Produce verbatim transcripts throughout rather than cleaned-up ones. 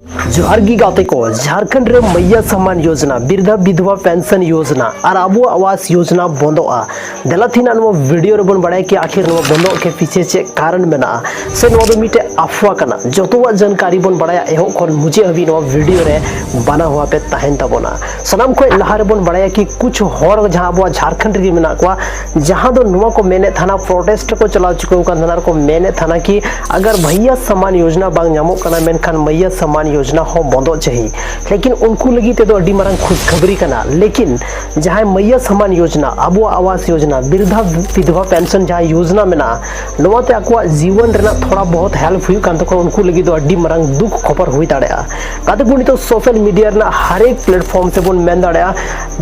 ᱡᱚᱦᱟᱨ ᱜᱮ ᱜᱟᱛᱮ ᱠᱚ, ᱡᱷᱟᱲᱠᱷᱚᱸᱰ ᱨᱮ ᱢᱟᱭᱭᱟ ᱥᱟᱢᱟᱱ ᱭᱳᱡᱽᱱᱟ, ᱵᱤᱨᱫᱷᱟ ᱵᱤᱫᱷᱣᱟ ᱯᱮᱱᱥᱚᱱ ᱭᱳᱡᱽᱱᱟ ᱟᱨ ᱟᱵᱚ ᱟᱣᱟᱥ ᱭᱳᱡᱽᱱᱟ ᱵᱚᱱᱫᱚᱜᱼᱟ᱾ ᱫᱮᱞᱟ ᱛᱮᱦᱮᱧ ᱱᱚᱣᱟ ᱵᱷᱤᱰᱤᱭᱳ ᱨᱮᱵᱚᱱ ᱵᱟᱲᱟᱭᱟ ᱠᱤ ᱟᱠᱷᱤᱨ ᱱᱚᱣᱟ ᱵᱚᱱᱫᱚᱜ ᱠᱮ ᱯᱤᱪᱷᱮ ᱪᱮᱫ ᱠᱟᱨᱚᱱ ᱢᱮᱱᱟᱜᱼᱟ, ᱥᱮ ᱱᱚᱣᱟ ᱫᱚ ᱢᱤᱫᱴᱮᱡ ᱟᱯᱷᱣᱟ ᱠᱟᱱᱟ᱾ ᱡᱚᱛᱚᱣᱟᱜ ᱡᱟᱱᱠᱟᱨᱤ ᱵᱚᱱ ᱵᱟᱲᱟᱭᱟ ᱮᱦᱚᱵ ᱠᱷᱚᱱ ᱢᱩᱪᱟᱹᱫ ᱦᱟᱹᱵᱤᱡ ᱱᱚᱣᱟ ᱵᱷᱤᱰᱤᱭᱳ ᱨᱮ ᱵᱟᱱᱟ ᱦᱩᱭᱟ ᱯᱮ ᱛᱟᱦᱮᱱ ᱛᱟᱵᱚᱱᱟ᱾ ᱥᱟᱱᱟᱢ ᱠᱷᱚᱱ ᱞᱟᱦᱟ ᱨᱮᱵᱚᱱ ᱵᱟᱲᱟᱭᱟ ᱠᱤ ᱠᱩᱪᱷ ᱦᱚᱲ ᱡᱟᱦᱟᱸ ᱟᱵᱚᱣᱟᱜ ᱡᱷᱟᱲᱠᱷᱚᱸᱰ ᱨᱮᱜᱮ ᱢᱮᱱᱟᱜ ᱠᱚᱣᱟ, ᱡᱟᱦᱟᱸ ᱫᱚ ᱱᱚᱣᱟ ᱠᱚ ᱢᱮᱱᱮᱫ ᱛᱟᱦᱮᱱᱟ, ᱯᱨᱚᱴᱮᱥᱴ ᱨᱮᱠᱚ ᱪᱟᱞᱟᱣ ᱪᱩᱠᱟᱹᱣ ᱟᱠᱟᱱ ᱛᱟᱦᱮᱱᱟ ᱟᱨ ᱠᱚ ᱢᱮᱱᱮᱫ ᱛᱟᱦᱮᱱᱟ ᱠᱤ ᱟᱜᱟᱨ ᱢᱟᱭᱭᱟ ᱥᱟᱢᱟᱱ ᱭᱳᱡᱽᱱᱟ ᱵᱟᱝ ᱧᱟᱢᱚᱜ ᱠᱟᱱᱟ, ᱢᱮᱱᱠᱷᱟᱱ ᱢᱟᱭᱭᱟ ᱥᱟᱢᱟᱱ ᱭᱳᱡᱽᱱᱟ ᱦᱚᱸ ᱵᱚᱱᱫᱚᱜ ᱪᱟᱹᱦᱤ᱾ ᱞᱮᱠᱤᱱ ᱩᱱᱠᱩ ᱞᱟᱹᱜᱤᱫ ᱛᱮᱫᱚ ᱟᱹᱰᱤ ᱢᱟᱨᱟᱝ ᱠᱷᱩᱥᱠᱷᱟᱵᱽᱨᱤ ᱠᱟᱱᱟ᱾ ᱞᱮᱠᱤᱱ ᱡᱟᱦᱟᱸᱭ ᱢᱟᱭᱭᱟ ᱥᱟᱢᱟᱱ ᱭᱳᱡᱽᱱᱟ, ᱟᱵᱚᱣᱟᱜ ᱟᱣᱟᱥ ᱭᱳᱡᱽᱱᱟ, ᱵᱤᱨᱫᱷᱟ ᱵᱤᱫᱷᱣᱟ ᱯᱮᱱᱥᱚᱱ ᱡᱟᱦᱟᱸ ᱭᱳᱡᱽᱱᱟ ᱢᱮᱱᱟᱜᱼᱟ, ᱱᱚᱣᱟᱛᱮ ᱟᱠᱚᱣᱟᱜ ᱡᱤᱵᱚᱱ ᱨᱮᱱᱟᱜ ᱛᱷᱚᱲᱟ ᱵᱚᱦᱚᱛ ᱦᱮᱞᱯ ᱦᱩᱭᱩᱜ ᱠᱟᱱ ᱛᱟᱠᱚᱣᱟ, ᱩᱱᱠᱩ ᱞᱟᱹᱜᱤᱫ ᱫᱚ ᱟᱹᱰᱤ ᱢᱟᱨᱟᱝ ᱫᱩᱠ ᱠᱷᱚᱵᱚᱨ ᱦᱩᱭ ᱫᱟᱲᱮᱭᱟᱜᱼᱟ᱾ ᱜᱟᱛᱮ ᱠᱚ, ᱱᱤᱛᱚᱜ ᱥᱳᱥᱟᱞ ᱢᱤᱰᱤᱭᱟ ᱨᱮᱱᱟᱜ ᱦᱟᱨᱮᱠ ᱯᱞᱮᱴᱯᱷᱚᱨᱢ ᱛᱮᱵᱚᱱ ᱢᱮᱱ ᱫᱟᱲᱮᱭᱟᱜᱼᱟ,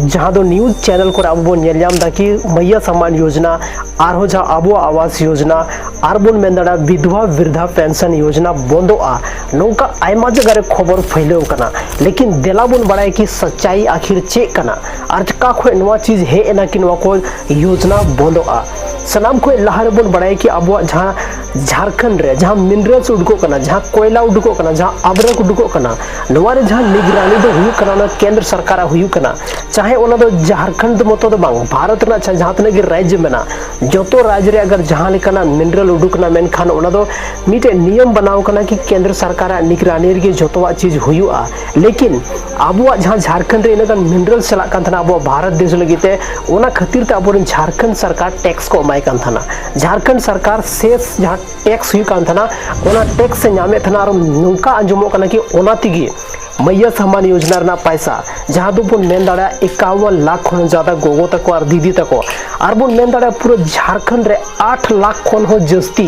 ᱡᱟᱦᱟᱸ ᱫᱚ ᱱᱤᱭᱩᱡᱽ ᱪᱮᱱᱮᱞ ᱠᱚᱨᱮ ᱟᱵᱚ ᱵᱚᱱ ᱧᱮᱞ ᱧᱟᱢ ᱮᱫᱟ ᱠᱤ ᱢᱟᱭᱭᱟ ᱥᱟᱢᱟᱱ ᱭᱳᱡᱽᱱᱟ, ᱟᱨᱦᱚᱸ ᱡᱟᱦᱟᱸ ᱟᱵᱚᱣᱟᱜ ᱟᱣᱟᱥ ᱭᱳᱡᱽᱱᱟ, ᱟᱨ ᱵᱚᱱ ᱢᱮᱱ ᱫᱟᱲᱮᱭᱟᱜᱼᱟ ᱵᱤᱫᱷᱣᱟ ᱵᱤᱨᱫᱷᱟ ᱯᱮᱱᱥᱚᱱ ᱭᱳᱡᱽᱱᱟ ᱵᱚᱱᱫᱚᱜᱼᱟ, ᱱᱚᱝᱠᱟ ᱟᱭᱢᱟ ᱡᱟᱭᱜᱟ ᱨᱮ ᱠᱷᱚᱵᱚᱨ ᱯᱷᱟᱹᱭᱞᱟᱹᱣ ᱠᱟᱱᱟ᱾ ᱞᱮᱠᱤᱱ ᱫᱮᱞᱟ ᱵᱚᱱ ᱵᱟᱲᱟᱭᱟ ᱠᱤ ᱥᱟᱪᱟᱭ ᱟᱠᱷᱤᱨ ᱪᱮᱫ ᱠᱟᱱᱟ ᱟᱨ ᱚᱠᱟ ᱠᱷᱚᱱ ᱱᱚᱣᱟ ᱪᱤᱡᱽ ᱦᱮᱡ ᱮᱱᱟ ᱠᱤ ᱱᱚᱣᱟ ᱠᱚ ᱭᱳᱡᱽᱱᱟ ᱵᱚᱱᱫᱚᱜᱼᱟ᱾ ᱥᱟᱱᱟᱢ ᱠᱷᱚᱱ ᱞᱟᱦᱟ ᱨᱮᱵᱚᱱ ᱵᱟᱲᱟᱭᱟ ᱠᱤ ᱟᱵᱚᱣᱟᱜ ᱡᱟᱦᱟᱸ ᱡᱷᱟᱲᱠᱷᱚᱸᱰ ᱨᱮ ᱡᱟᱦᱟᱸ ᱢᱤᱱᱨᱟᱞᱥ ᱩᱰᱩᱠᱚᱜ ᱠᱟᱱᱟ, ᱡᱟᱦᱟᱸ ᱠᱚᱭᱞᱟ ᱩᱰᱩᱠᱚᱜ ᱠᱟᱱᱟ, ᱡᱟᱦᱟᱸ ᱟᱵᱨᱚᱠ ᱩᱰᱩᱠᱚᱜ ᱠᱟᱱᱟ, ᱱᱚᱣᱟ ᱨᱮ ᱡᱟᱦᱟᱸ ᱱᱤᱜᱽᱨᱟᱱᱤ ᱫᱚ ᱦᱩᱭᱩᱜ ᱠᱟᱱᱟ, ᱚᱱᱟ ᱠᱮᱱᱫᱨᱚ ᱥᱚᱨᱠᱟᱨᱟᱜ ᱦᱩᱭᱩᱜ ᱠᱟᱱᱟ᱾ ᱪᱟᱦᱮ ᱚᱱᱟ ᱫᱚ ᱡᱷᱟᱲᱠᱷᱚᱸᱰ ᱢᱚᱛᱚ ᱫᱚ ᱵᱟᱝ, ᱵᱷᱟᱨᱚᱛ ᱨᱮᱱᱟᱜ ᱡᱟᱦᱟᱸ ᱡᱟᱦᱟᱸ ᱛᱤᱱᱟᱹᱜ ᱜᱮ ᱨᱟᱡᱽᱡᱚ ᱢᱮᱱᱟᱜᱼᱟ, ᱡᱚᱛᱚ ᱨᱟᱡᱽ ᱨᱮ ᱟᱜᱟᱨ ᱡᱟᱦᱟᱸ ᱞᱮᱠᱟᱱᱟᱜ ᱢᱤᱱᱨᱟᱞ ᱩᱰᱩᱠ ᱮᱱᱟ, ᱢᱮᱱᱠᱷᱟᱱ ᱚᱱᱟ ᱫᱚ ᱢᱤᱫᱴᱮᱡ ᱱᱤᱭᱚᱢ ᱵᱮᱱᱟᱣ ᱠᱟᱱᱟ ᱠᱤ ᱠᱮᱱᱫᱨᱚ ᱥᱚᱨᱠᱟᱨᱟᱜ ᱱᱤᱜᱽᱨᱟᱱᱤ ᱨᱮᱜᱮ ᱡᱚᱛᱚᱣᱟᱜ ᱪᱤᱡᱽ ᱦᱩᱭᱩᱜᱼᱟ᱾ ᱞᱮᱠᱤᱱ ᱟᱵᱚᱣᱟᱜ ᱡᱟᱦᱟᱸ ᱡᱷᱟᱲᱠᱷᱚᱸᱰ ᱨᱮ ᱤᱱᱟᱹᱜ ᱜᱟᱱ ᱢᱤᱱᱨᱟᱞ ᱪᱟᱞᱟᱜ ᱠᱟᱱ ᱛᱟᱦᱮᱱᱟ ᱟᱵᱚᱣᱟᱜ ᱵᱷᱟᱨᱚᱛ ᱫᱮᱥ ᱞᱟᱹᱜᱤᱫ ᱛᱮ, ᱚᱱᱟ ᱠᱷᱟᱹᱛᱤᱨ ᱛᱮ ᱟᱵᱚᱨᱮᱱ ᱡᱷᱟᱲᱠᱷᱚᱸᱰ ᱥᱚᱨᱠᱟᱨ ᱴᱮᱠᱥ ᱠᱚ ᱮᱢᱟᱭ ᱠᱟᱱ ᱛᱟᱦᱮᱱᱟ᱾ ᱡᱷᱟᱲᱠᱷᱚᱸᱰ ᱥᱚᱨᱠᱟᱨ ᱥᱮᱥ ᱡᱟᱦᱟᱸ ᱴᱮᱠᱥ ᱦᱩᱭᱩᱜ ᱠᱟᱱ ᱛᱟᱦᱮᱱᱟ, ᱚᱱᱟ ᱴᱮᱠᱥ ᱮ ᱧᱟᱢᱮᱫ ᱛᱟᱦᱮᱱᱟ᱾ ᱟᱨ ᱱᱚᱝᱠᱟ ᱟᱸᱡᱚᱢᱚᱜ ᱠᱟᱱᱟ ᱠᱤ ᱚᱱᱟ ᱛᱮᱜᱮ ᱢᱟᱭᱭᱟ ᱥᱟᱢᱟᱱ ᱭᱳᱡᱽᱱᱟ ᱨᱮᱱᱟᱜ ᱯᱟᱭᱥᱟ, ᱡᱟᱦᱟᱸ ᱫᱚᱵᱚᱱ ᱢᱮᱱ ᱫᱟᱲᱮᱭᱟᱜᱼᱟ ᱮᱠᱟᱣᱟᱱ ᱞᱟᱠᱷ ᱠᱷᱚᱱ ᱦᱚᱸ ᱡᱟᱫᱟ ᱜᱚᱜᱚ ᱛᱟᱠᱚ ᱟᱨ ᱫᱤᱫᱤ ᱛᱟᱠᱚ, ᱟᱨ ᱵᱚᱱ ᱢᱮᱱ ᱫᱟᱲᱮᱭᱟᱜᱼᱟ ᱯᱩᱨᱟᱹ ᱡᱷᱟᱲᱠᱷᱚᱸᱰ ᱨᱮ ᱟᱴ ᱞᱟᱠᱷ ᱠᱷᱚᱱ ᱦᱚᱸ ᱡᱟᱹᱥᱛᱤ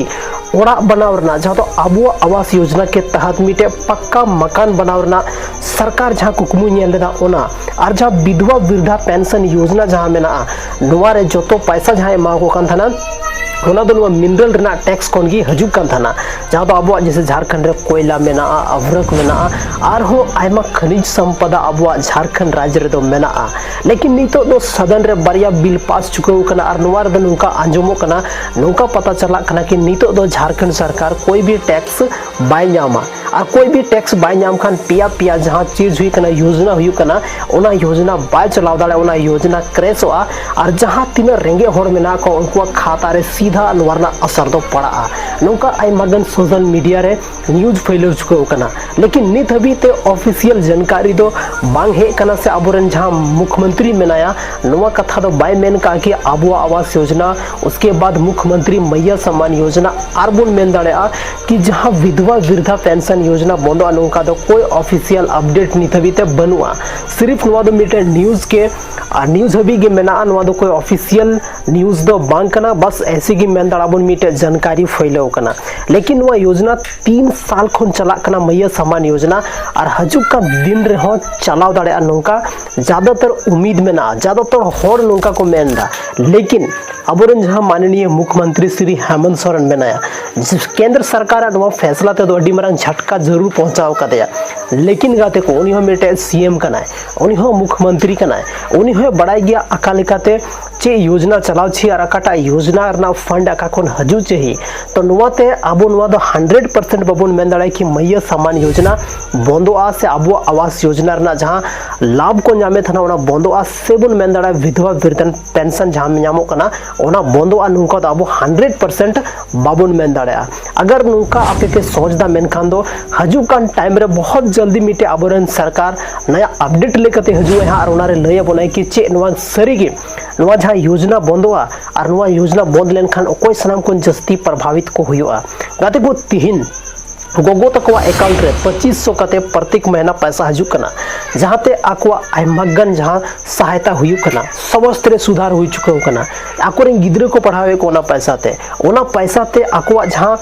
ᱚᱲᱟᱜ ᱵᱮᱱᱟᱣ ᱨᱮᱱᱟᱜ, ᱡᱟᱦᱟᱸ ᱫᱚ ᱟᱵᱚᱣᱟᱜ ᱟᱣᱟᱥ ᱭᱳᱡᱽᱱᱟ ᱠᱮ ᱛᱟᱦᱟᱛ ᱢᱤᱫᱴᱮᱡ ᱯᱟᱠᱠᱟ ᱢᱟᱠᱟᱱ ᱵᱮᱱᱟᱣ ᱨᱮᱱᱟᱜ ᱥᱚᱨᱠᱟᱨ ᱡᱟᱦᱟᱸ ᱠᱩᱠᱢᱩᱭ ᱧᱮᱞ ᱞᱮᱫᱟ, ᱚᱱᱟ ᱟᱨ ᱡᱟᱦᱟᱸ ᱵᱤᱫᱷᱣᱟ ᱵᱤᱨᱫᱷᱟ ᱯᱮᱱᱥᱚᱱ ᱭᱳᱡᱽᱱᱟ ᱡᱟᱦᱟᱸ ᱢᱮᱱᱟᱜᱼᱟ, ᱱᱚᱣᱟ ᱨᱮ ᱡᱚᱛᱚ ᱯᱟᱭᱥᱟ ᱡᱟᱦᱟᱸᱭ ᱮᱢᱟ ᱠᱚ ᱠᱟᱱ ᱛᱟᱦᱮᱱᱟ, ᱚᱱᱟ ᱫᱚ ᱱᱚᱣᱟ ᱢᱤᱱᱨᱟᱞ ᱨᱮᱱᱟᱜ ᱴᱮᱠᱥ ᱠᱷᱚᱱ ᱜᱮ ᱦᱤᱡᱩᱜ ᱠᱟᱱ ᱛᱟᱦᱮᱱᱟ, ᱡᱟᱦᱟᱸ ᱫᱚ ᱟᱵᱚᱣᱟᱜ ᱡᱮᱭᱥᱮ ᱡᱷᱟᱲᱠᱷᱚᱸᱰ ᱨᱮ ᱠᱚᱭᱞᱟ ᱢᱮᱱᱟᱜᱼᱟ, ᱟᱵᱨᱚᱠ ᱢᱮᱱᱟᱜᱼᱟ, ᱟᱨᱦᱚᱸ ᱟᱭᱢᱟ ᱠᱷᱟᱱᱤᱡᱽ ᱥᱚᱢᱯᱚᱫᱟ ᱟᱵᱚᱣᱟᱜ ᱡᱷᱟᱲᱠᱷᱚᱸᱰ ᱨᱟᱡᱽ ᱨᱮᱫᱚ ᱢᱮᱱᱟᱜᱼᱟ᱾ ᱞᱮᱠᱤᱱ ᱱᱤᱛᱚᱜ ᱫᱚ ᱥᱚᱫᱚᱱ ᱨᱮ ᱵᱟᱨᱭᱟ ᱵᱤᱞ ᱯᱟᱥ ᱪᱩᱠᱟᱹᱣ ᱠᱟᱱᱟ ᱟᱨ ᱱᱚᱣᱟ ᱨᱮᱫᱚ ᱱᱚᱝᱠᱟ ᱟᱸᱡᱚᱢᱚᱜ ᱠᱟᱱᱟ, ᱱᱚᱝᱠᱟ ᱯᱟᱛᱟ ᱪᱟᱞᱟᱜ ᱠᱟᱱᱟ ᱠᱤ ᱱᱤᱛᱚᱜ ᱫᱚ ᱡᱷᱟᱲᱠᱷᱚᱸᱰ ᱥᱚᱨᱠᱟᱨ ᱠᱚᱭ ᱵᱤ ᱴᱮᱠᱥ ᱵᱟᱭ ᱧᱟᱢᱟ᱾ ᱟᱨ ᱠᱚᱭ ᱵᱤ ᱴᱮᱠᱥ ᱵᱟᱭ ᱧᱟᱢ ᱠᱷᱟᱱ ᱯᱮᱭᱟ ᱯᱮᱭᱟ ᱡᱟᱦᱟᱸ ᱪᱤᱡᱽ ᱦᱩᱭ ᱠᱟᱱᱟ, ᱭᱳᱡᱽᱱᱟ ᱦᱩᱭᱩᱜ ᱠᱟᱱᱟ, ᱚᱱᱟ ᱭᱳᱡᱽᱱᱟ ᱵᱟᱭ ᱪᱟᱞᱟᱣ ᱫᱟᱲᱮᱭᱟᱜᱼᱟ, ᱚᱱᱟ ᱭᱳᱡᱽᱱᱟ ᱠᱨᱮᱥᱚᱜᱼᱟ᱾ ᱟᱨ ᱡᱟᱦᱟᱸ ᱛᱤᱱᱟᱹᱜ ᱨᱮᱸᱜᱮᱡ ᱦᱚᱲ ᱢᱮᱱᱟᱜ ᱠᱚᱣᱟ ᱩᱱᱠᱩᱣᱟᱜ ᱠᱷᱟᱛᱟ ᱨᱮ ᱥᱤᱫᱷᱟ ᱱᱚᱣᱟ ᱨᱮᱱᱟᱜ ᱟᱥᱟᱨ ᱫᱚ ᱯᱟᱲᱟᱜᱼᱟ᱾ ᱱᱚᱝᱠᱟ ᱟᱭᱢᱟ ᱜᱟᱱ ᱥᱳᱥᱟᱞ ᱢᱤᱰᱤᱭᱟ ᱨᱮ ᱱᱤᱭᱩᱡᱽ ᱯᱷᱟᱹᱭᱞᱟᱹᱣ ᱪᱩᱠᱟᱹᱣ ᱠᱟᱱᱟ, ᱞᱮᱠᱤᱱ ᱱᱤᱛ ᱦᱟᱹᱵᱤᱡ ᱛᱮ ᱚᱯᱷᱤᱥᱤᱭᱟᱞ ᱡᱟᱱᱠᱟᱨᱤ ᱫᱚ ᱵᱟᱝ ᱦᱮᱡ ᱠᱟᱱᱟ ᱥᱮ ᱟᱵᱚᱨᱮᱱ ᱡᱟᱦᱟᱸ ᱢᱩᱠᱷᱢᱚᱱᱛᱨᱤ ᱢᱮᱱᱟᱭᱟ ᱱᱚᱣᱟ ᱠᱟᱛᱷᱟ ᱫᱚ ᱵᱟᱭ ᱢᱮᱱ ᱠᱟᱜᱼᱟ ᱠᱤ ᱟᱵᱚᱣᱟᱜ ᱟᱵᱟᱥ ᱭᱳᱡᱽᱱᱟ, ᱩᱥᱠᱮ ᱵᱟᱫ ᱢᱩᱠᱷᱢᱚᱱᱛᱨᱤ ᱢᱟᱭᱭᱟ ᱥᱚᱢᱢᱟᱱ ᱭᱳᱡᱽᱱᱟ, ᱟᱨ ᱵᱚᱱ ᱢᱮᱱ ᱫᱟᱲᱮᱭᱟᱜᱼᱟ ᱠᱤ ᱡᱟᱦᱟᱸ ᱵᱤᱫᱷᱣᱟ ᱵᱤᱨᱫᱷᱟ ᱯᱮᱱᱥᱚᱱ ᱭᱳᱡᱽᱱᱟ ᱵᱚᱱᱫᱚᱜᱼᱟ, ᱱᱚᱝᱠᱟ ᱫᱚ ᱠᱳᱭ ᱚᱯᱷᱤᱥᱤᱭᱟᱞ ᱟᱯᱰᱮᱴ ᱱᱤᱛ ᱦᱟᱹᱵᱤᱡ ᱛᱮ ᱵᱟᱹᱱᱩᱜᱼᱟ᱾ ᱥᱤᱨᱤᱯ ᱱᱚᱣᱟ ᱫᱚ ᱢᱤᱫᱴᱮᱱ ᱱᱤᱭᱩᱡᱽ ᱜᱮ ᱟᱨ ᱱᱤᱭᱩᱡᱽ ᱦᱟᱹᱵᱤᱡ ᱜᱮ ᱢᱮᱱᱟᱜᱼᱟ᱾ ᱱᱚᱣᱟ ᱫᱚ ᱠᱳᱭ ᱚᱯᱷᱤᱥᱤᱭᱟᱞ ᱱᱤᱭᱩᱡᱽ ᱫᱚ ᱵᱟᱝ ᱠᱟᱱᱟ, ᱵᱟᱥ ᱮᱥᱮ ᱜᱮ ᱢᱮᱱ ᱫᱟᱲᱮᱭᱟᱜᱼᱟ ᱵᱚᱱ ᱢᱤᱫᱴᱮᱡ ᱡᱟᱱᱠᱟᱨᱤ ᱯᱷᱟᱹᱭᱞᱟᱹᱣ ᱠᱟᱱᱟ᱾ ᱞᱮᱠᱤᱱ ᱱᱚᱣᱟ ᱭᱳᱡᱽᱱᱟ ᱛᱤᱱ ᱥᱟᱞ ᱠᱷᱚᱱ ᱪᱟᱞᱟᱜ ᱠᱟᱱᱟ ᱢᱟᱭᱭᱟ ᱥᱟᱢᱟᱱ ᱭᱳᱡᱽᱱᱟ, ᱟᱨ ᱦᱤᱡᱩᱜ ᱠᱟᱱ ᱫᱤᱱ ᱨᱮᱦᱚᱸ ᱪᱟᱞᱟᱣ ᱫᱟᱲᱮᱭᱟᱜᱼᱟ ᱱᱚᱝᱠᱟ ᱡᱟᱫᱟᱛᱚᱨ ᱩᱢᱤᱫ ᱢᱮᱱᱟᱜᱼᱟ, ᱡᱟᱫᱟᱛᱚᱨ ᱦᱚᱲ ᱱᱚᱝᱠᱟ ᱠᱚ ᱢᱮᱱ ᱮᱫᱟ᱾ ᱞᱮᱠᱤᱱ ᱟᱵᱚᱨᱮᱱ ᱡᱟᱦᱟᱸ ᱢᱟᱱᱱᱤᱭᱚ ᱢᱩᱠᱷᱢᱚᱱᱛᱨᱤ ᱥᱨᱤ ᱦᱮᱢᱚᱱᱛ ᱥᱚᱨᱮᱱ ᱢᱮᱱᱟᱭᱟ, ᱠᱮᱱᱫᱨᱚ ᱥᱚᱨᱠᱟᱨᱟᱜ ᱱᱚᱣᱟ ᱯᱷᱮᱥᱞᱟ ᱛᱮᱫᱚ ᱟᱹᱰᱤ ᱢᱟᱨᱟᱝ ᱡᱷᱟᱴᱠᱟ ᱡᱟᱹᱨᱩᱲ ᱯᱚᱦᱚᱸᱪᱟᱣ ᱠᱟᱫᱮᱭᱟ᱾ ᱞᱮᱠᱤᱱ ᱜᱟᱛᱮ ᱠᱚ, ᱩᱱᱤ ᱦᱚᱸ ᱢᱤᱫᱴᱮᱡ ᱥᱤ ᱮᱢ ᱠᱟᱱᱟᱭ, ᱩᱱᱤ ᱦᱚᱸ ᱢᱩᱠᱷᱢᱚᱱᱛᱨᱤ ᱠᱟᱱᱟᱭ, ᱩᱱᱤ ᱦᱚᱸᱭ ᱵᱟᱲᱟᱭ ᱜᱮᱭᱟ ᱚᱠᱟ ᱞᱮᱠᱟᱛᱮ ᱪᱮᱫ ᱭᱳᱡᱽᱱᱟ ᱪᱟᱞᱟᱣ ᱪᱮ ᱟᱨ ᱚᱠᱟᱴᱟᱜ ᱭᱳᱡᱽᱱᱟ ᱨᱮᱱᱟᱜ ᱯᱷᱟᱱᱰ ᱚᱠᱟ ᱠᱷᱚᱱ ᱦᱤᱡᱩᱜ ᱪᱟᱹᱦᱤ᱾ ᱛᱚ ᱱᱚᱣᱟᱛᱮ ᱟᱵᱚ ᱱᱚᱣᱟ ᱫᱚ ᱦᱟᱱᱰᱨᱮᱰ ᱯᱟᱨᱥᱮᱱᱴ ᱵᱟᱵᱚᱱ ᱢᱮᱱ ᱫᱟᱲᱮᱭᱟᱜᱼᱟ ᱠᱤ ᱢᱟᱭᱭᱟ ᱥᱟᱢᱟᱱ ᱭᱳᱡᱽᱱᱟ ᱵᱚᱱᱫᱚᱜᱼᱟ ᱥᱮ ᱟᱵᱚᱣᱟᱜ ᱟᱵᱟᱥ ᱭᱳᱡᱽᱱᱟ ᱨᱮᱱᱟᱜ ᱡᱟᱦᱟᱸ ᱞᱟᱵᱷ ᱠᱚ ᱧᱟᱢᱮᱫ ᱛᱟᱦᱮᱱᱟ ᱚᱱᱟ ᱵᱚᱱᱫᱚᱜᱼᱟ, ᱥᱮᱵᱚᱱ ᱢᱮᱱ ᱫᱟᱲᱮᱭᱟᱜᱼᱟ ᱵᱤᱫᱷᱣᱟ ᱵᱤᱨᱫᱷᱟ ᱯᱮᱱᱥᱚᱱ ᱡᱟᱦᱟᱸ ᱧᱟᱢᱚᱜ ᱠᱟᱱᱟ ᱚᱱᱟ ᱵᱚᱱᱫᱚᱜᱼᱟ, ᱱᱚᱝᱠᱟ ᱫᱚ ᱟᱵᱚ ᱦᱟᱱᱰᱨᱮᱰ ᱯᱟᱨᱥᱮᱱᱴ ᱵᱟᱵᱚᱱ ᱢᱮᱱ ᱫᱟᱲᱮᱭᱟᱜᱼᱟ᱾ ᱟᱜᱟᱨ ᱱᱚᱝᱠᱟ ᱟᱯᱮ ᱯᱮ ᱥᱚᱪ ᱫᱟ ᱢᱮᱱᱠᱷᱟᱱ ᱫᱚ ᱦᱤᱡᱩᱜ ᱠᱟᱱ ᱴᱟᱭᱤᱢ ᱨᱮ ᱵᱚᱦᱚᱛ ᱡᱚᱞᱫᱤ ᱢᱤᱫᱴᱮᱡ ᱟᱵᱚᱨᱮᱱ ᱥᱚᱨᱠᱟᱨ ᱱᱟᱭᱟ ᱟᱯᱰᱮᱴ ᱞᱮᱠᱟᱛᱮ ᱦᱤᱡᱩᱜ ᱟᱭ ᱦᱟᱸᱜ ᱟᱨ ᱚᱱᱟᱨᱮ ᱞᱟᱹᱭ ᱟᱵᱚᱱᱟᱭ ᱠᱤ ᱪᱮᱫ ᱱᱚᱣᱟ ᱥᱟᱹᱨᱤᱜᱮ ᱱᱚᱣᱟ ᱡᱟᱦᱟᱸ ᱭᱳᱡᱽᱱᱟ ᱵᱚᱱᱫᱚᱜᱼᱟ ᱟᱨ ᱱᱚᱣᱟ ᱭᱳᱡᱽᱱᱟ ᱵᱚᱱᱫ ᱞᱮᱱᱠᱷᱟᱱ ᱚᱠᱚᱭ ᱥᱟᱱᱟᱢ ᱠᱷᱚᱱ ᱡᱟᱹᱥᱛᱤ ᱯᱨᱚᱵᱷᱟᱵᱤᱛ ᱠᱚ ᱦᱩᱭᱩᱜᱼᱟ᱾ ᱜᱟᱛᱮ ᱠᱚ, ᱛᱤᱦᱤᱧ ᱜᱚᱜᱚ ᱛᱟᱠᱚᱣᱟᱜ ᱮᱠᱟᱣᱩᱱᱴ ᱨᱮ ᱯᱚᱸᱪᱤᱥ ᱥᱚ ᱠᱟᱛᱮ ᱯᱨᱚᱛᱮᱠ ᱢᱟᱹᱦᱱᱟᱹ ᱯᱚᱭᱥᱟ ᱦᱤᱡᱩᱜ ᱠᱟᱱᱟ, ᱡᱟᱦᱟᱸᱛᱮ ᱟᱠᱚᱣᱟᱜ ᱟᱭᱢᱟ ᱜᱟᱱ ᱡᱟᱦᱟᱸ ᱥᱟᱦᱟᱭᱛᱟ ᱦᱩᱭᱩᱜ ᱠᱟᱱᱟ, ᱥᱟᱥᱛᱷ ᱨᱮ ᱥᱩᱫᱷᱟᱨ ᱦᱩᱭ ᱪᱩᱠᱟᱹᱣ ᱠᱟᱱᱟ, ᱟᱠᱚᱨᱮᱱ ᱜᱤᱫᱽᱨᱟᱹ ᱠᱚ ᱯᱟᱲᱦᱟᱣᱮᱫ ᱠᱚ ᱚᱱᱟ ᱯᱚᱭᱥᱟ ᱛᱮ, ᱚᱱᱟ ᱯᱚᱭᱥᱟ ᱛᱮ ᱟᱠᱚᱣᱟᱜ ᱡᱟᱦᱟᱸ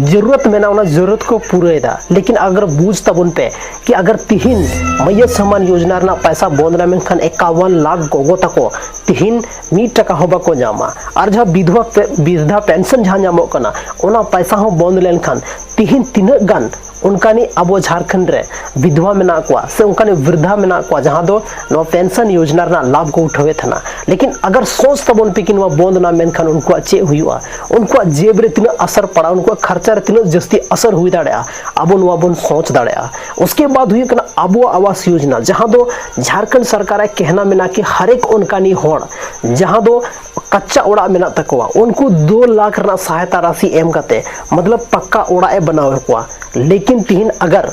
ᱡᱟᱹᱨᱩᱨᱟᱛ ᱢᱮᱱᱟᱜᱼᱟ ᱚᱱᱟ ᱡᱟᱹᱨᱩᱨᱟᱛ ᱠᱚ ᱯᱩᱨᱟᱹᱣᱮᱫᱟ᱾ ᱞᱮᱠᱤᱱ ᱟᱜᱟᱨ ᱵᱩᱡᱽ ᱛᱟᱵᱚᱱ ᱯᱮ ᱠᱤ ᱟᱜᱟᱨ ᱛᱤᱦᱤᱧ ᱢᱟᱹᱭᱭᱟᱹ ᱥᱚᱢᱢᱟᱱ ᱭᱳᱡᱽᱱᱟ ᱨᱮᱱᱟᱜ ᱯᱚᱭᱥᱟ ᱵᱚᱱᱫ ᱮᱱᱟ, ᱢᱮᱱᱠᱷᱟᱱ ᱮᱠᱟᱣᱟᱱ ᱞᱟᱠᱷ ᱜᱚᱜᱚ ᱛᱟᱠᱚ ᱛᱤᱦᱤᱧ ᱢᱤᱫ ᱴᱟᱠᱟ ᱦᱚᱸ ᱵᱟᱠᱚ ᱧᱟᱢᱟ᱾ ᱟᱨ ᱡᱟᱦᱟᱸ ᱵᱤᱫᱷᱣᱟ ᱯᱮ-, ᱵᱤᱨᱫᱷᱟ ᱯᱮᱱᱥᱚᱱ ᱡᱟᱦᱟᱸ ᱧᱟᱢᱚᱜ ᱠᱟᱱᱟ, ᱚᱱᱟ ᱯᱚᱭᱥᱟ ᱦᱚᱸ ᱵᱚᱱᱫ ᱞᱮᱱᱠᱷᱟᱱ ᱛᱤᱦᱤᱧ ᱛᱤᱱᱟᱹᱜ ᱜᱟᱱ ᱚᱱᱠᱟᱱᱤᱡ ᱟᱵᱚ ᱡᱷᱟᱲᱠᱷᱚᱸᱰ ᱨᱮ ᱵᱤᱫᱷᱣᱟ ᱢᱮᱱᱟᱜ ᱠᱚᱣᱟ ᱥᱮ ᱚᱱᱠᱟᱱᱤᱡ ᱵᱨᱤᱫᱷᱟ ᱢᱮᱱᱟᱜ ᱠᱚᱣᱟ ᱡᱟᱦᱟᱸ ᱫᱚ ᱱᱚᱣᱟ ᱯᱮᱱᱥᱚᱱ ᱭᱳᱡᱽᱱᱟ ᱨᱮᱱᱟᱜ ᱞᱟᱵᱷ ᱠᱚ ᱩᱴᱷᱟᱹᱣᱮᱫ ᱛᱟᱦᱮᱱᱟ᱾ ᱞᱮᱠᱤᱱ ᱟᱜᱟᱨ ᱥᱳᱪ ᱛᱟᱵᱚᱱ ᱯᱮ ᱠᱤ ᱱᱚᱣᱟ ᱵᱚᱱᱫ ᱮᱱᱟ ᱢᱮᱱᱠᱷᱟᱱ ᱩᱱᱠᱩᱣᱟᱜ ᱪᱮᱫ ᱦᱩᱭᱩᱜᱼᱟ, ᱩᱱᱠᱩᱣᱟᱜ ᱡᱮᱵ ᱨᱮ ᱛᱤᱱᱟᱹᱜ ᱟᱥᱟᱨ ᱯᱟᱲᱟᱜᱼᱟ, ᱩᱱᱠᱩᱣᱟᱜ ᱠᱷᱟᱨᱪᱟ ᱨᱮ ᱛᱤᱱᱟᱹᱜ ᱡᱟᱹᱥᱛᱤ ᱟᱥᱟᱨ ᱦᱩᱭ ᱫᱟᱲᱮᱭᱟᱜᱼᱟ, ᱟᱵᱚ ᱱᱚᱣᱟ ᱵᱚᱱ ᱥᱳᱪ ᱫᱟᱲᱮᱭᱟᱜᱼᱟ᱾ ᱩᱥᱠᱮ ᱵᱟᱫ ᱦᱩᱭᱩᱜ ᱠᱟᱱᱟ ᱟᱵᱚᱣᱟᱜ ᱟᱵᱟᱥ ᱭᱳᱡᱽᱱᱟ, ᱡᱟᱦᱟᱸ ᱫᱚ ᱡᱷᱟᱲᱠᱷᱚᱸᱰ ᱥᱚᱨᱠᱟᱨ ᱮ ᱠᱮᱦᱱᱟ ᱢᱮᱱᱟᱜ ᱠᱤ ᱦᱟᱨᱮᱠ ᱚᱱᱠᱟᱱᱤ ᱦᱚᱲ ᱡᱟᱦᱟᱸ ᱫᱚ ᱠᱟᱪᱟ ᱚᱲᱟᱜ ᱢᱮᱱᱟᱜ ᱛᱟᱠᱚᱣᱟ, ᱩᱱᱠᱩ ᱫᱩ ᱞᱟᱠᱷ ᱨᱮᱱᱟᱜ ᱥᱟᱦᱟᱭᱛᱟ ᱨᱟᱥᱤ ᱮᱢ ᱠᱟᱛᱮ, ᱢᱚᱛᱞᱚᱵ ᱯᱟᱠᱟ ᱚᱲᱟᱜ ᱮ ᱵᱮᱱᱟᱣ ᱟᱠᱚᱣᱟ᱾ ᱞᱮᱠᱤᱱ ᱛᱤᱦᱤᱧ ᱟᱜᱟᱨ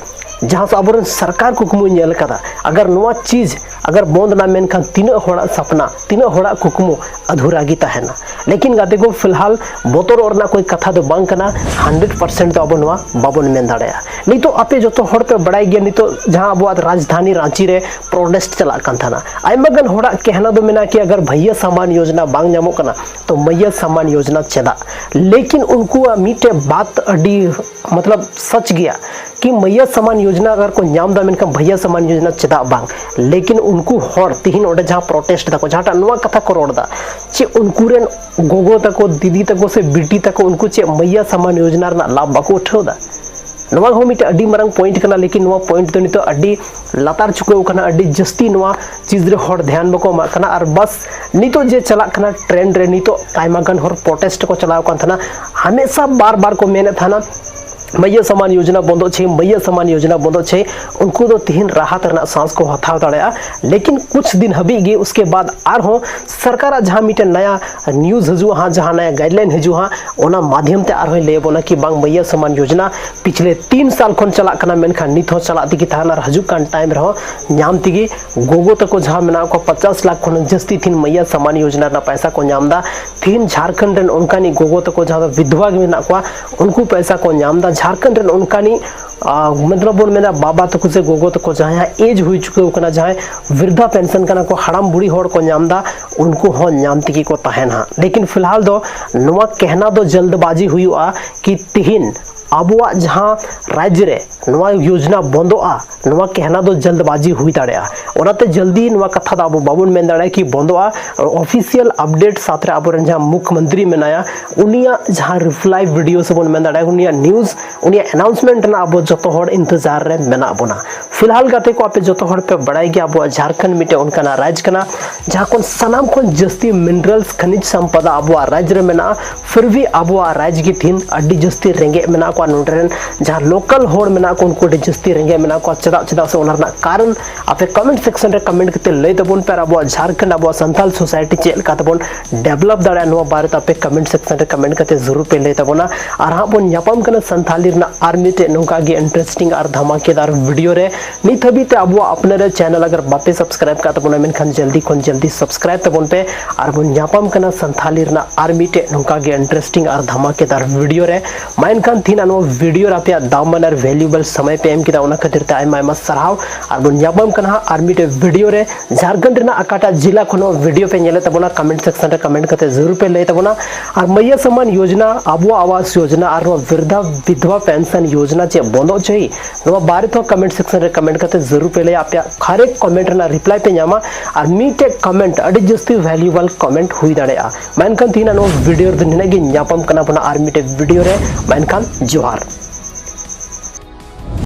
ᱡᱟᱦᱟᱸ ᱥᱮ ᱟᱵᱚᱨᱮᱱ ᱥᱚᱨᱠᱟᱨ ᱠᱩᱠᱢᱩᱭ ᱧᱮᱞ ᱠᱟᱫᱟ, ᱟᱜᱟᱨ ᱱᱚᱣᱟ ᱪᱤᱡᱽ ᱟᱜᱟᱨ ᱵᱚᱱᱫ ᱮᱱᱟ ᱢᱮᱱᱠᱷᱟᱱ ᱛᱤᱱᱟᱹᱜ ᱦᱚᱲᱟᱜ ᱥᱟᱯᱱᱟ, ᱛᱤᱱᱟᱹᱜ ᱦᱚᱲᱟᱜ ᱠᱩᱠᱢᱩ ᱟᱫᱷᱩᱨᱟ ᱜᱮ ᱛᱟᱦᱮᱱᱟ᱾ ᱞᱮᱠᱤᱱ ᱜᱟᱛᱮ ᱠᱚ, ᱯᱷᱤᱞᱦᱟᱞ ᱵᱚᱛᱚᱨᱚᱜ ᱨᱮᱱᱟᱜ ᱠᱳᱭ ᱠᱟᱛᱷᱟ ᱫᱚ ᱵᱟᱝ ᱠᱟᱱᱟ, ᱦᱟᱱᱰᱨᱮᱰ ᱯᱟᱨᱥᱮᱱᱴ ᱫᱚ ᱟᱵᱚ ᱱᱚᱣᱟ ᱵᱟᱵᱚᱱ ᱢᱮᱱ ᱫᱟᱲᱮᱭᱟᱜᱼᱟ᱾ ᱱᱤᱛᱚᱜ ᱟᱯᱮ ᱡᱚᱛᱚ ᱦᱚᱲ ᱯᱮ ᱵᱟᱲᱟᱭ ᱜᱮᱭᱟ, ᱱᱤᱛᱚᱜ ᱡᱟᱦᱟᱸ ᱟᱵᱚᱣᱟᱜ ᱨᱟᱡᱽᱫᱷᱟᱱᱤ ᱨᱟᱸᱪᱤ ᱨᱮ ᱯᱨᱚᱴᱮᱥᱴ ᱪᱟᱞᱟᱜ ᱠᱟᱱ ᱛᱟᱦᱮᱱᱟ, ᱟᱭᱢᱟ ᱜᱟᱱ ᱦᱚᱲᱟᱜ ᱠᱮᱦᱱᱟ ᱫᱚ ᱢᱮᱱᱟᱜᱼᱟ ᱠᱤ ᱟᱜᱟᱨ ᱵᱷᱟᱹᱭᱭᱟ ᱥᱟᱢᱟᱱ ᱭᱳᱡᱽᱱᱟ ᱵᱟᱝ ᱧᱟᱢᱚᱜ ᱠᱟᱱᱟ ᱛᱚ ᱢᱟᱹᱭᱭᱟ ᱥᱟᱢᱟᱱ ᱭᱳᱡᱽᱱᱟ ᱪᱮᱫᱟᱜ? ᱞᱮᱠᱤᱱ ᱩᱱᱠᱩᱣᱟᱜ ᱢᱤᱫᱴᱮᱡ ᱵᱟᱛ ᱟᱹᱰᱤ ᱢᱚᱛᱞᱚᱵ ᱥᱟᱪ ᱜᱮᱭᱟ ᱠᱤ ᱢᱟᱹᱭᱭᱟ ᱥᱟᱢᱟᱱ ᱭᱳᱡᱽᱱᱟ ᱟᱜᱟᱨ ᱠᱚ ᱧᱟᱢ ᱮᱫᱟ ᱢᱮᱱᱠᱷᱟᱱ ᱵᱷᱟᱹᱭᱭᱟ ᱥᱟᱢᱟᱱ ᱭᱳᱡᱽᱱᱟ ᱪᱮᱫᱟᱜ ᱵᱟᱝ? ᱞᱮᱠᱤᱱ ᱩᱱᱠᱩ ᱦᱚᱲ ᱛᱤᱦᱤᱧ ᱚᱸᱰᱮ ᱡᱟᱦᱟᱸ ᱯᱨᱚᱴᱮᱥᱴ ᱫᱟᱠᱚ, ᱡᱟᱦᱟᱸᱴᱟᱜ ᱱᱚᱣᱟ ᱠᱟᱛᱷᱟ ᱠᱚ ᱨᱚᱲ ᱮᱫᱟ ᱪᱮ ᱩᱱᱠᱩ ᱨᱮᱱ ᱜᱚᱜᱚ ᱛᱟᱠᱚ, ᱫᱤᱫᱤ ᱛᱟᱠᱚ ᱥᱮ ᱵᱤᱴᱤ ᱛᱟᱠᱚ ᱩᱱᱠᱩ ᱪᱮᱫ ᱢᱟᱹᱭᱭᱟ ᱥᱟᱢᱟᱱ ᱭᱳᱡᱽᱱᱟ ᱨᱮᱱᱟᱜ ᱞᱟᱵᱷ ᱵᱟᱠᱚ ᱩᱴᱷᱟᱹᱣ ᱮᱫᱟ? ᱱᱚᱣᱟ ᱦᱚᱸ ᱢᱤᱫᱴᱮᱱ ᱟᱹᱰᱤ ᱢᱟᱨᱟᱝ ᱯᱚᱭᱮᱱᱴ ᱠᱟᱱᱟ, ᱞᱮᱠᱤᱱ ᱱᱚᱣᱟ ᱯᱚᱭᱮᱱᱴ ᱫᱚ ᱱᱤᱛᱚᱜ ᱟᱹᱰᱤ ᱞᱟᱛᱟᱨ ᱪᱩᱠᱟᱹᱣ ᱠᱟᱱᱟ, ᱟᱹᱰᱤ ᱡᱟᱹᱥᱛᱤ ᱱᱚᱣᱟ ᱪᱤᱡᱽ ᱨᱮ ᱦᱚᱲ ᱫᱷᱮᱭᱟᱱ ᱵᱟᱠᱚ ᱮᱢᱟᱜ ᱠᱟᱱᱟ᱾ ᱟᱨ ᱵᱟᱥ ᱱᱤᱛᱚᱜ ᱡᱮ ᱪᱟᱞᱟᱜ ᱠᱟᱱᱟ ᱴᱨᱮᱱᱰ ᱨᱮ, ᱱᱤᱛᱚᱜ ᱟᱭᱢᱟ ᱜᱟᱱ ᱦᱚᱲ ᱯᱨᱚᱴᱮᱥᱴ ᱠᱚ ᱪᱟᱞᱟᱣ ᱠᱟᱱ ᱛᱟᱦᱮᱱᱟ, ᱦᱟᱢᱮᱥᱟ ᱵᱟᱨ ᱵᱟᱨ ᱠᱚ ᱢᱮᱱᱮᱫ ᱛᱟᱦᱮᱱᱟ ᱢᱟᱹᱭᱭᱟ ᱥᱟᱢᱟᱱ ᱭᱳᱡᱽᱱᱟ ᱵᱚᱱᱫᱚ ᱪᱟᱹᱦᱤ, ᱢᱟᱹᱭᱭᱟ ᱥᱟᱢᱟᱱ ᱭᱳᱡᱽᱱᱟ ᱵᱚᱱᱫᱚ ᱪᱟᱹᱦᱤ᱾ ᱩᱱᱠᱩ ᱫᱚ ᱛᱤᱦᱤᱧ ᱨᱟᱦᱟᱛ ᱨᱮᱱᱟᱜ ᱥᱟᱸᱥ ᱠᱚ ᱦᱟᱛᱟᱣ ᱫᱟᱲᱮᱭᱟᱜᱼᱟ, ᱞᱮᱠᱤᱱ ᱠᱩᱪᱷ ᱫᱤᱱ ᱦᱟᱹᱵᱤᱡ ᱜᱮ ᱩᱥᱠᱮ ᱵᱟᱫ ᱟᱨᱦᱚᱸ ᱥᱚᱨᱠᱟᱨᱟᱜ ᱡᱟᱦᱟᱸ ᱢᱤᱫᱴᱮᱱ ᱱᱟᱭᱟ ᱱᱤᱭᱩᱡᱽ ᱦᱤᱡᱩᱜᱼᱟ ᱦᱟᱸᱜ, ᱡᱟᱦᱟᱸ ᱱᱟᱭᱟ ᱜᱟᱭᱤᱰᱞᱟᱭᱤᱱ ᱦᱤᱡᱩᱜᱼᱟ ᱦᱟᱸᱜ, ᱚᱱᱟ ᱢᱟᱫᱷᱭᱚᱢ ᱛᱮ ᱟᱨᱦᱚᱸᱭ ᱞᱟᱹᱭ ᱟᱵᱚᱱᱟ ᱠᱤ ᱵᱟᱝ ᱢᱟᱹᱭᱭᱟ ᱥᱟᱢᱟᱱ ᱭᱳᱡᱽᱱᱟ ᱯᱤᱪᱷᱞᱮ ᱛᱤᱱ ᱥᱟᱞ ᱠᱷᱚᱱ ᱪᱟᱞᱟᱜ ᱠᱟᱱᱟ, ᱢᱮᱱᱠᱷᱟᱱ ᱱᱤᱛ ᱦᱚᱸ ᱪᱟᱞᱟᱜ ᱛᱮᱜᱮ ᱛᱟᱦᱮᱱᱟ ᱟᱨ ᱦᱤᱡᱩᱜ ᱠᱟᱱ ᱴᱟᱭᱤᱢ ᱨᱮᱦᱚᱸ ᱧᱟᱢ ᱛᱮᱜᱮ ᱜᱚᱜᱚ ᱛᱟᱠᱚ ᱡᱟᱦᱟᱸ ᱢᱮᱱᱟᱜ ᱠᱚᱣᱟ ᱯᱚᱪᱟᱥ ᱞᱟᱠᱷ ᱠᱷᱚᱱ ᱡᱟᱹᱥᱛᱤ ᱛᱤᱦᱤᱧ ᱢᱟᱹᱭᱭᱟ ᱥᱟᱢᱟᱱ ᱭᱳᱡᱽᱱᱟ ᱨᱮᱱᱟᱜ ᱯᱚᱭᱥᱟ ᱠᱚ ᱧᱟᱢ ᱮᱫᱟ᱾ ᱛᱤᱦᱤᱧ ᱡᱷᱟᱲᱠᱷᱚᱸᱰ ᱨᱮᱱ ᱚᱱᱠᱟᱱᱤᱡ ᱜᱚᱜᱚ ᱛᱟᱠᱚ ᱡᱟᱦᱟᱸ ᱫᱚ ᱵᱤᱫᱷᱣᱟ ᱜᱮ ᱢᱮᱱᱟᱜ ᱠᱚᱣᱟ, ᱩᱱᱠᱩ ᱯᱚᱭᱥᱟ ᱠᱚ ᱧᱟᱢ ᱮᱫᱟ᱾ ᱡᱷᱟᱲᱠᱷᱚᱸᱰ ᱨᱮᱱ ᱚᱱᱠᱟᱱᱤᱡ ᱢᱚᱛᱞᱚᱵ ᱵᱚᱱ ᱢᱮᱱᱟ ᱵᱟᱵᱟ ᱛᱟᱠᱚ ᱥᱮ ᱜᱚᱜᱚ ᱛᱟᱠᱚ ᱡᱟᱦᱟᱸᱭᱟᱜ ᱮᱡᱽ ᱦᱩᱭ ᱪᱩᱠᱟᱹᱣ ᱠᱟᱱᱟ, ᱡᱟᱦᱟᱸᱭ ᱵᱨᱤᱫᱽᱫᱷᱟ ᱯᱮᱱᱥᱚᱱ ᱠᱟᱱᱟ ᱠᱚ, ᱦᱟᱲᱟᱢ ᱵᱩᱲᱦᱤ ᱦᱚᱲ ᱠᱚ ᱧᱟᱢ ᱮᱫᱟ, ᱩᱱᱠᱩ ᱦᱚᱸ ᱧᱟᱢ ᱛᱮᱜᱮ ᱠᱚ ᱛᱟᱦᱮᱱᱟ᱾ ᱞᱮᱠᱤᱱ ᱯᱷᱤᱞᱦᱟᱞ ᱫᱚ ᱱᱚᱣᱟ ᱠᱮᱦᱱᱟ ᱫᱚ ᱡᱚᱞᱫᱵᱟᱡᱤ ᱦᱩᱭᱩᱜᱼᱟ ᱠᱤ ᱛᱤᱦᱤᱧ ᱟᱵᱚᱣᱟᱜ ᱡᱟᱦᱟᱸ ᱨᱟᱡᱽ ᱨᱮ ᱱᱚᱣᱟ ᱭᱳᱡᱽᱱᱟ ᱵᱚᱱᱫᱚᱜᱼᱟ, ᱱᱚᱣᱟ ᱠᱮᱦᱱᱟ ᱫᱚ ᱡᱚᱞᱫᱵᱟᱡᱤ ᱦᱩᱭ ᱫᱟᱲᱮᱭᱟᱜᱼᱟ᱾ ᱚᱱᱟᱛᱮ ᱡᱚᱞᱫᱤ ᱱᱚᱣᱟ ᱠᱟᱛᱷᱟ ᱫᱚ ᱟᱵᱚ ᱵᱟᱵᱚᱱ ᱢᱮᱱ ᱫᱟᱲᱮᱭᱟᱜᱼᱟ ᱠᱤ ᱵᱚᱱᱫᱚᱜᱼᱟ᱾ ᱚᱯᱷᱤᱥᱤᱭᱟᱞ ᱟᱯᱰᱮᱴ ᱥᱟᱶᱛᱮ ᱨᱮ ᱟᱵᱚᱨᱮᱱ ᱡᱟᱦᱟᱸ ᱢᱩᱠᱷᱢᱚᱱᱛᱨᱤ ᱢᱮᱱᱟᱭᱟ, ᱩᱱᱤᱭᱟᱜ ᱡᱟᱦᱟᱸ ᱨᱤᱯᱞᱟᱭ ᱵᱷᱤᱰᱤᱭᱳ ᱥᱮ ᱵᱚᱱ ᱢᱮᱱ ᱫᱟᱲᱮᱭᱟᱜᱼᱟ ᱩᱱᱤᱭᱟᱜ ᱱᱤᱭᱩᱡᱽ, ᱩᱱᱤᱭᱟᱜ ᱟᱱᱟᱣᱩᱱᱥᱢᱮᱱᱴ ᱨᱮᱱᱟᱜ ᱟᱵᱚ ᱡᱚᱛᱚ ᱦᱚᱲ ᱤᱱᱛᱮᱡᱟᱨ ᱨᱮ ᱢᱮᱱᱟᱜ ᱵᱚᱱᱟ᱾ ᱯᱷᱤᱞᱦᱟᱞ ᱜᱟᱛᱮ ᱠᱚ, ᱟᱯᱮ ᱡᱚᱛᱚ ᱦᱚᱲ ᱯᱮ ᱵᱟᱲᱟᱭ ᱜᱮᱭᱟ ᱟᱵᱚᱣᱟᱜ ᱡᱷᱟᱲᱠᱷᱚᱸᱰ ᱢᱤᱫᱴᱮᱱ ᱚᱱᱠᱟᱱᱟᱜ ᱨᱟᱡᱽ ᱠᱟᱱᱟ ᱡᱟᱦᱟᱸ ᱠᱷᱚᱱ ᱥᱟᱱᱟᱢ ᱠᱷᱚᱱ ᱡᱟᱹᱥᱛᱤ ᱢᱤᱱᱨᱟᱞᱥ, ᱠᱷᱟᱱᱤᱡᱽ ᱥᱚᱢᱯᱚᱫᱟ ᱟᱵᱚᱣᱟᱜ ᱨᱟᱡᱽ ᱨᱮ ᱢᱮᱱᱟᱜᱼᱟ᱾ ᱯᱷᱤᱨ ᱵᱷᱤ ᱟᱵᱚᱣᱟᱜ ᱨᱟᱡᱽ ᱜᱮ ᱛᱤᱦᱤᱧ ᱟᱹᱰᱤ ᱡᱟᱹᱥᱛᱤ ᱨᱮᱸᱜᱮᱡ ᱢᱮᱱᱟᱜ ᱠᱚᱣᱟ, ᱱᱚᱰᱮ ᱨᱮᱱ ᱡᱟᱦᱟᱸ ᱞᱳᱠᱟᱞ ᱦᱚᱲ ᱢᱮᱱᱟᱜ ᱠᱚ ᱩᱱᱠᱩ ᱟᱹᱰᱤ ᱡᱟᱹᱥᱛᱤ ᱨᱮᱸᱜᱮᱡ ᱢᱮᱱᱟᱜ ᱠᱚᱣᱟ᱾ ᱪᱮᱫᱟᱜ, ᱪᱮᱫᱟᱜ ᱥᱮ ᱚᱱᱟ ᱨᱮᱱᱟᱜ ᱠᱟᱨᱚᱱ ᱟᱯᱮ ᱠᱚᱢᱮᱱᱴ ᱥᱮᱠᱥᱚᱱ ᱨᱮ ᱠᱚᱢᱮᱱᱴ ᱠᱟᱛᱮ ᱞᱟᱹᱭ ᱛᱟᱵᱚᱱ ᱯᱮ, ᱟᱨ ᱟᱵᱚᱣᱟᱜ ᱡᱷᱟᱲᱠᱷᱚᱸᱰ, ᱟᱵᱚᱣᱟᱜ ᱥᱟᱱᱛᱟᱞ ᱥᱳᱥᱟᱭᱴᱤ ᱪᱮᱫ ᱞᱮᱠᱟ ᱛᱮᱵᱚᱱ ᱰᱮᱵᱷᱞᱚᱯ ᱫᱟᱲᱮᱭᱟᱜᱼᱟ, ᱱᱚᱣᱟ ᱵᱟᱨᱮᱛᱮ ᱟᱯᱮ ᱠᱚᱢᱮᱱᱴ ᱥᱮᱠᱥᱚᱱ ᱨᱮ ᱠᱚᱢᱮᱱᱴ ᱠᱟᱛᱮ ᱡᱟᱹᱨᱩᱲ ᱯᱮ ᱞᱟᱹᱭ ᱛᱟᱵᱚᱱᱟ᱾ ᱟᱨ ᱦᱟᱸᱜ ᱵᱚᱱ ᱧᱟᱯᱟᱢ ᱠᱟᱱᱟ ᱥᱟᱱᱛᱷᱟᱞᱤ ᱨᱮᱱᱟᱜ ᱟᱨ ᱢᱤᱫᱴᱮᱡ ᱱᱚᱝᱠᱟ ᱜᱮ ᱤᱱᱴᱟᱨᱮᱥᱴᱤᱝ ᱟᱨ ᱫᱷᱟᱢᱟᱠᱮᱫᱟᱨ ᱵᱷᱤᱰᱤᱭᱳ ᱨᱮ᱾ ᱱᱤᱛ ᱦᱟᱹᱵᱤᱡ ᱛᱮ ᱟᱵᱚᱣᱟᱜ ᱟᱯᱱᱟᱨ ᱨᱮ ᱪᱮᱱᱮᱞ ᱟᱜᱟᱨ ᱵᱟᱯᱮ ᱥᱟᱵᱥᱠᱨᱟᱭᱤᱵ ᱠᱟᱜ ᱛᱟᱵᱚᱱᱟ, ᱢᱮᱱᱠᱷᱟᱱ ᱡᱚᱞᱫᱤ ᱠᱷᱚᱱ ᱡᱚᱞᱫᱤ ᱥᱟᱵᱥᱠᱨᱟᱭᱤᱵ ᱛᱟᱵᱚᱱ ᱯᱮ᱾ ᱟᱨ ᱵᱚᱱ ᱧᱟᱯᱟᱢ ᱠᱟᱱᱟ ᱥᱟᱱᱛᱷᱟᱞᱤ ᱨᱮᱱᱟᱜ ᱟᱨ ᱢᱤᱫᱴᱮᱡ ᱱᱚᱝᱠᱟ ᱜᱮ ᱤᱱᱴᱟᱨᱮᱥᱴᱤᱝ ᱟᱨ ᱫᱷᱟᱢᱟᱠᱮᱫᱟᱨ ᱵᱷᱤᱰᱤᱭᱳ ᱨᱮ᱾ ᱢᱟ ᱮᱱᱠᱷᱟᱱ ᱛᱤᱦᱤᱧ ᱱᱚᱣᱟ ᱵᱷᱤᱰᱤᱭᱳ ᱨᱮ ᱟᱯᱮᱭᱟᱜ ᱫᱟᱢᱟᱱ ᱟᱨ ᱵᱷᱮᱞᱩᱭᱮᱵᱚᱞ ᱥᱚᱢᱚᱭ ᱯᱮ ᱮᱢ ᱠᱮᱫᱟ, ᱚᱱᱟ ᱠᱷᱟᱹᱛᱤᱨ ᱛᱮ ᱟᱭᱢᱟ ᱟᱭᱢᱟ ᱥᱟᱨᱦᱟᱣ᱾ ᱟᱨ ᱵᱚᱱ ᱧᱟᱯᱟᱢ ᱠᱟᱱᱟ ᱦᱟᱸᱜ ᱟᱨ ᱢᱤᱫᱴᱮᱡ ᱵᱷᱤᱰᱤᱭᱳ ᱨᱮ᱾ ᱡᱷᱟᱲᱠᱷᱚᱸᱰ ᱨᱮᱱᱟᱜ ᱚᱠᱟᱴᱟᱜ ᱡᱤᱞᱟ ᱠᱷᱚᱱ ᱦᱚᱸ ᱵᱷᱤᱰᱤᱭᱳ ᱯᱮ ᱧᱮᱞᱮᱫ ᱛᱟᱵᱚᱱᱟ, ᱠᱚᱢᱮᱱᱴ ᱥᱮᱠᱥᱚᱱ ᱨᱮ ᱠᱚᱢᱮᱱᱴ ᱠᱟᱛᱮ ᱡᱟᱹᱨᱩᱲ ᱯᱮ ᱞᱟᱹᱭ ᱛᱟᱵᱚᱱᱟ᱾ ᱟᱨ ᱢᱟᱹᱭᱭᱟ ᱥᱚᱢᱢᱟᱱ ᱭᱳᱡᱽᱱᱟ, ᱟᱵᱚᱣᱟᱜ ᱟᱣᱟᱥ ᱭᱳᱡᱽᱱᱟ ᱟᱨ ᱱᱚᱣᱟ ᱵᱤᱨᱫᱷᱟ ᱵᱤᱫᱷᱣᱟ ᱯᱮᱱᱥᱚᱱ ᱭᱳᱡᱽᱱᱟ ᱪᱮᱫ ᱵᱚᱱᱫᱚ ᱦᱚᱪᱚᱭ, ᱱᱚᱣᱟ ᱵᱟᱨᱮ ᱛᱮᱦᱚᱸ ᱠᱚᱢᱮᱱᱴ ᱥᱮᱠᱥᱚᱱ ᱨᱮ ᱠᱚᱢᱮᱱᱴ ᱠᱟᱛᱮ ᱡᱟᱹᱨᱩᱲ ᱯᱮ ᱞᱟᱹᱭᱟ᱾ ᱟᱯᱮᱭᱟᱜ ᱦᱟᱨᱮᱠ ᱠᱚᱢᱮᱱᱴ ᱨᱮᱱᱟᱜ ᱨᱤᱯᱞᱟᱭ ᱯᱮ ᱧᱟᱢᱟ᱾ ᱟᱨ ᱢᱤᱫᱴᱮᱡ ᱠᱚᱢᱮᱱᱴ ᱟᱹᱰᱤ ᱡᱟᱹᱥᱛᱤ ᱵᱷᱮᱞᱩᱭᱮᱵᱚᱞ ᱠᱚᱢᱮᱱᱴ ᱦᱩᱭ ᱫᱟᱲᱮᱭᱟᱜᱼᱟ᱾ ᱢᱟ ᱮᱱᱠᱷᱟᱱ ᱛᱤᱦᱤᱧᱟᱜ ᱱᱚᱣᱟ ᱵᱷᱤᱰᱤᱭᱳ ᱨᱮᱫᱚ ᱱᱤᱱᱟᱹᱜ ᱜᱮ᱾ ᱧᱟᱯᱟᱢ ᱠᱟᱱᱟ ᱵᱚᱱ ᱟᱨ ᱢᱤᱫᱴᱮᱡ ᱵᱷᱤᱰᱤᱭᱳ ᱨᱮ᱾ ᱢᱟ ᱮᱱᱠᱷᱟᱱ ᱡᱚᱦᱟᱨ᱾